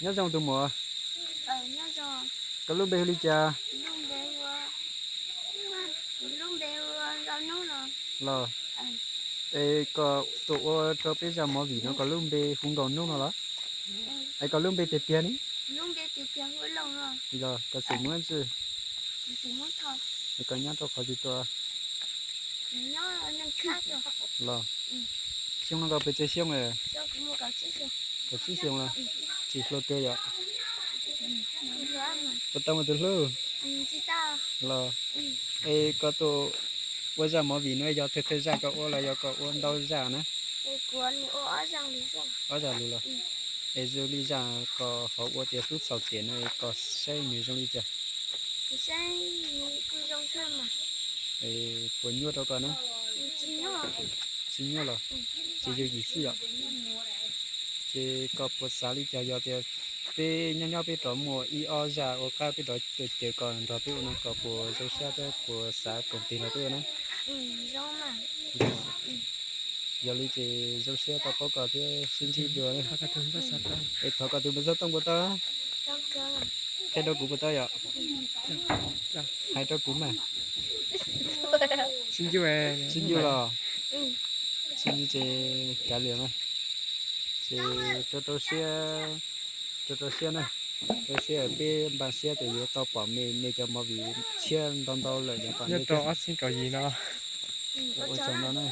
Nyob zoo tus muam. Koj lub npe hu li cas? Los, es koj tuaj ua rau peb zaj movie no koj lub npe hu Nkauj Hnub no los? Es koj lub npe tiag tiag ne? Los koj xeem Hmoob tsi? Es koj nyob rau qhov twg tuaj? Los, xyoo no koj pes tsawg xyoo lawm? Kaum tsib xyoo los? Tsis hluas kawg yom? Puas tau muaj tus hlub? Los, es koj tuaj ua zaj movie no yog thawj thawj zaj koj ua los yog koj ua ntau zaj na? Ob zaj lus los? Es zoo li zaj koj ho ua tias Hlub Txhaum Tiam no koj saib nws zoo li cas? Es puas nyuaj rau koj na? Tsis nyuaj los? Ces yooj yim xwb yom? Ces koj puas xav li cas yog tias peb nyob nyob peb rov muaj ib ob zaj ua qab peb rov tuaj caw koj nrog peb ua no koj puas zoo siab thiab puas xav koom tig nrog peb ua na? Yog li ces zoo siab tau paub koj thiab sib ntsib dua. Es thov koj tus npawb xov tooj puas tau? Qhia rau kuv puas tau yom? Hais rau kuv mas. Sib ntsib los? Sib ntsib ces kav liam mas. Ces rau rau siab, rau rau siab na. Rau siab peb npaj siab tias yuav tau pom me me cov movie tshiab ntau ntau lawm yog kom nej rau ob txhiab kaum yim no. Ua tsaug ntau na.